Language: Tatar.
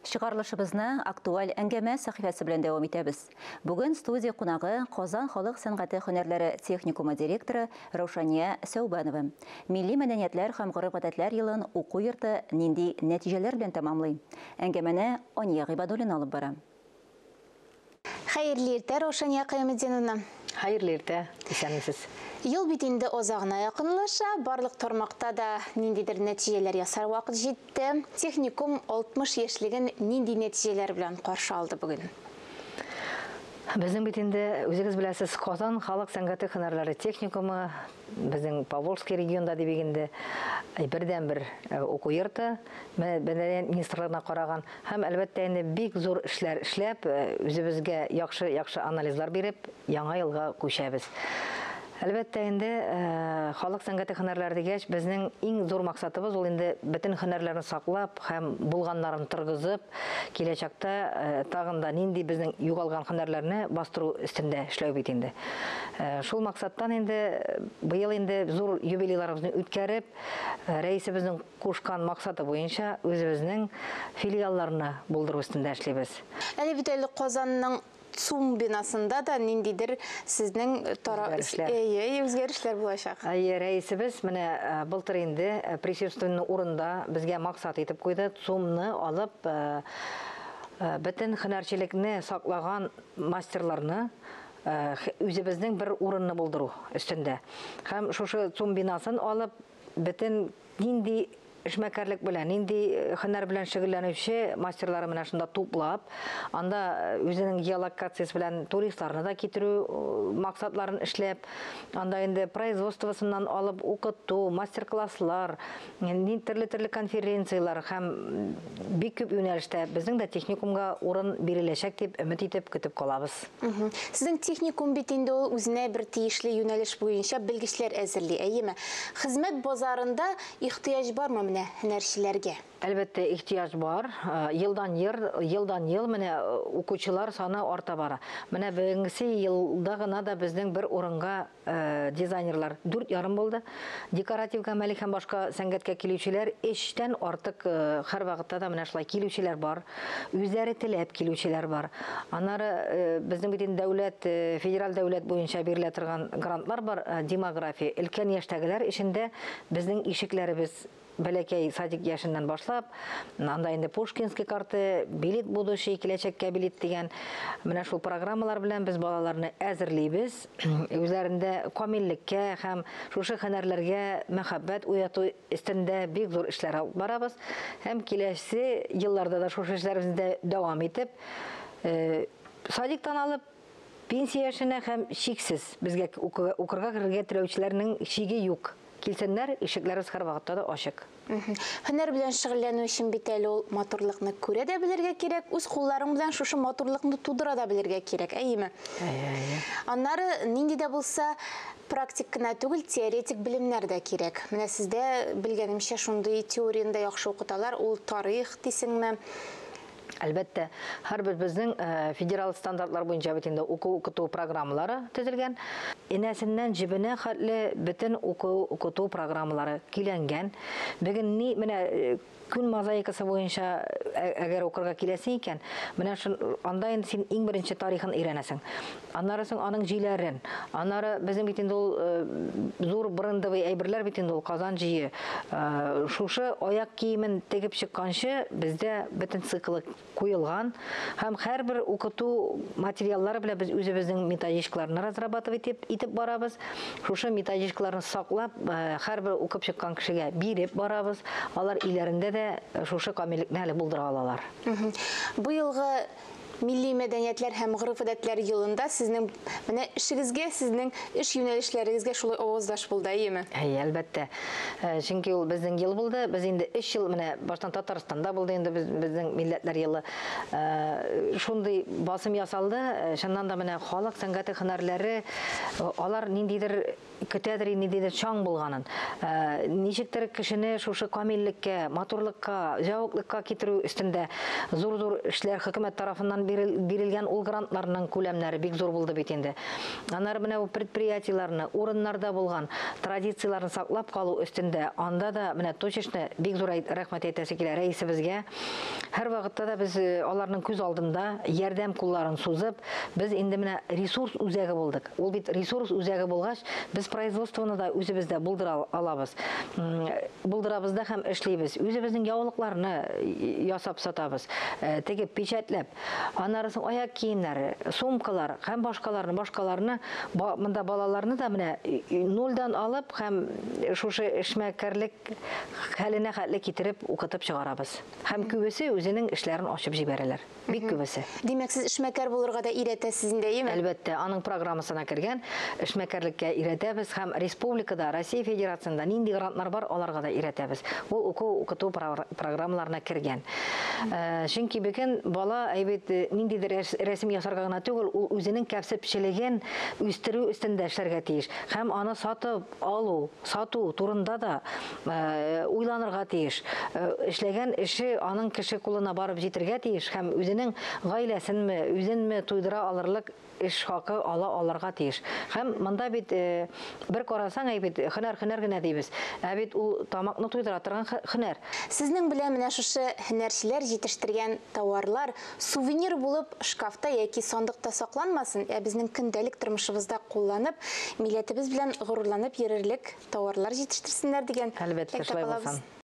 Чыгарылышыбызны актуаль әңгәмә сәхифәсе белән дәвам итәбез. Бүген студия кунагы Казан халык сәнгате һөнәрләре техникумы директоры Раушания Сәүбәнова. Милли мәдәниятләр һәм гореф-гадәтләр елын уку йорты нинди нәтиҗәләр белән тәмамлый? Әңгәмәне Ания Гыйбадуллина алып бара. Хәерле иртә, Раушания Кыяметдиновна. Хәерле иртә, исәнмесез. Ел бит инде азагына якынлаша, барлык тармакта да ниндидер нәтиҗәләр ясар вакыт җитте. Техникум 60 яшьлеген нинди нәтиҗәләр белән каршы алды бүген? Безнең бит инде, үзегез беләсез, Казан халык сәнгате һөнәрләре техникумы, безнең Поволжский регионда дип инде бердән-бер уку йорты, мәдәният министрлыгына караган һәм әлбәттә инде бик зур эшләр эшләп, үзебезгә яхшы-яхшы анализлар биреп, яңа елга күчәбез. Әлбәттә инде халык сәнгате һөнәрләре дигәч, безнең иң зур максатыбыз ул инде бөтен һөнәрләрне саклап һәм булганнарын торгызып, киләчәктә тагын да нинди безнең югалган һөнәрләрне бастыру өстендә эшләү бит инде. Шул максаттан инде быел инде зур юбилейларыбызны үткәреп, рәисебезнең кушкан максаты буенча үзебезнең филиалларны булдыру өстендә эшлибез. Әле бит әле Казанның ЦУМ бинасында да ниндидер сезнең үзгәрешләр. Әйе, үзгәрешләр булачак. Әйе, рәисебез менә былтыр инде присутственный урында безгә максат итеп куйды. ЦУМны алып, бөтен һөнәрчелекне саклаган мастерларны үзебезнең бер урынны булдыру өстендә. Һәм шушы ЦУМ бинасын алып, бөтен нинди эшмәкәрлек белән, нинди һөнәр белән шөгыльләнүче мастерлары менә шунда туплап, анда үзенең геолокациясе белән туристларны да китерү максатларын эшләп, анда инде производствосыннан алып укыту, мастер-класслар, төрле-төрле конференцияләр һәм бик күп юнәлештә безнең дә техникумга урын биреләчәк дип өмет итеп көтеп калабыз. Сезнең техникум бит инде ул үзенә бер тиешле юнәлеш буенча белгечләр әзерли, әйеме? Хезмәт базарында ихтыяҗ бармы менә һөнәрчеләргә? Әлбәттә, ихтыяҗ бар. Елдан ел менә укучылар саны арта бара. Менә бүгенге елда гына да безнең бер урынга дизайнерлар 4,5 булды. Декоратив гамәли һәм башка сәнгатькә килүчеләр 3-тән артык һәр вакытта да менә шулай килүчеләр бар. Үзләре теләп килүчеләр бар. Аннары безнең бит инде дәүләт, федераль дәүләт буенча бирелә торган грантлар бар, демография. Өлкән яшьтәгеләр эчендә безнең ишекләребез бәләкәй садик яшеннән башлап, анда инде Пушкинский карты, билет будущий, киләчәккә билет дигән менә шул программалар белән без балаларны әзерлибез. Үзләрендә камиллеккә һәм шушы һөнәрләргә мәхәббәт уяту өстендә бик зур эшләр алып барабыз. Һәм киләсе елларда да шушы эшләребезне дәвам итеп, садиктан алып пенсия яшенә һәм чиксез безгә укырга керергә теләүчеләрнең чиге юк. Килсеннәр, ишекләребез һәр вакытта да ачык. Һөнәр белән шөгыльләнү өчен бит әле ул матурлыкны күрә дә белергә кирәк, үз кулларың белән шушы матурлыкны тудыра да белергә кирәк, әйеме? Әйе. Аннары нинди дә булса практик кына түгел, теоретик белемнәр дә кирәк. Менә сездә белгәнемчә шундый теорияне дә яхшы укыталар, ул тарих дисеңме? Әлбәттә, һәрбер безнең федераль стандартлар буенча бит инде уку-укыту программалары төзелгән. Энәсеннән җебенә хәтле бөтен уку-укыту программалары көйләнгән. Бүген ни менә күн мозаикасы буенча әгәр укырга киләсең икән, менә шун анда инде син иң беренче тарихын өйрәнәсең. Аннары соң аның җөйләрен, аннары безнең бит инде ул зур брендовый әйберләр бит инде ул Казан җөе. Шушы аяк киемен тегеп чыкканчы бездә бөтен циклы куелган һәм һәрбер укыту материаллары белән без үзебезнең методичкаларны разрабатывать итеп барабыз. Шушы методичкаларны саклап, һәрбер укып чыккан кешегә биреп барабыз. Алар өйләрендә дә шушы камиллекне әле булдыра алалар. Быелгы милли мәдәниятләр һәм гореф-гадәтләр елында сезнең менә эшегезгә, сезнең эш юнәлешләрегезгә шулай аваздаш булды, әйеме? Әйе, әлбәттә. Чөнки ул безнең ел булды. Без инде 3 ел менә баштан Татарстанда булды инде безнең милләтләр елы. Шундый басым ясалды. Чыннан да менә халык сәнгате һөнәрләре, алар ниндидер көтәдер, ниндидер чаң булганын. Ничектер кешене шушы камиллеккә, матурлыкка, зәвыклыкка китерү өстендә зур-зур эшләр хөкүмәт тарафыннан тарафыннан бирелгән ул грантларның күләмнәре бик зур булды бит инде. Аннары менә бу предприятиеләрне, урыннарда булган традицияләрне саклап калу өстендә, анда да менә точечно бик зур рәхмәт әйтәсе килә рәисебезгә. Һәрвакытта да без аларның күз алдында ярдәм кулларын сузып, без инде менә ресурс үзәге булдык. Ул бит ресурс үзәге булгач, без производствоны да үзебездә булдыра алабыз. Булдырабыз да һәм эшлибез. Үзебезнең яулыкларны ясап сатабыз, тегеп, печатьләп. Аннары соң аяк киемнәре, сумкалар һәм башкаларны, башкаларны монда балаларны да менә нольдан алып һәм шушы эшмәкәрлек хәленә хәтле китереп укытып чыгарабыз. Һәм күбесе үзенең эшләрен ачып җибәрәләр. Бик күбесе. Димәк, сез эшмәкәр булырга да өйрәтәсез инде, әйеме? Әлбәттә, аның программасына кергән эшмәкәрлеккә өйрәтәбез һәм республикада, Россия Федерациясендә нинди грантлар бар, аларга да өйрәтәбез. Ул уку, укыту программаларына кергән. Чөнки бүген бала әйбит ниндидер рәсем ясарга гына түгел, ул үзенең кәсепчелеген үстерү өстендә эшләргә тиеш. Һәм аны сатып алу, сату турында да уйланырга тиеш. Эшләгән эше аның кеше кулына барып җитергә тиеш һәм үзенең гаиләсенме, үзенме туйдыра алырлык эш хакы ала алырга тиеш. Һәм монда бит бер карасаң, әй бит һөнәр һөнәр генә дибез. Ә бит ул тамакны туйдыра торган һөнәр. Сезнең белән менә шушы һөнәрчеләр җитештергән тауарлар сувенир булып шкафта яки сандыкта сакланмасын, ә безнең көндәлек тормышыбызда кулланып, милләтебез белән горурланып йөрерлек тауарлар җитештерсеннәр дигән Әлбәттә, теләктә шулай калабыз. булсын.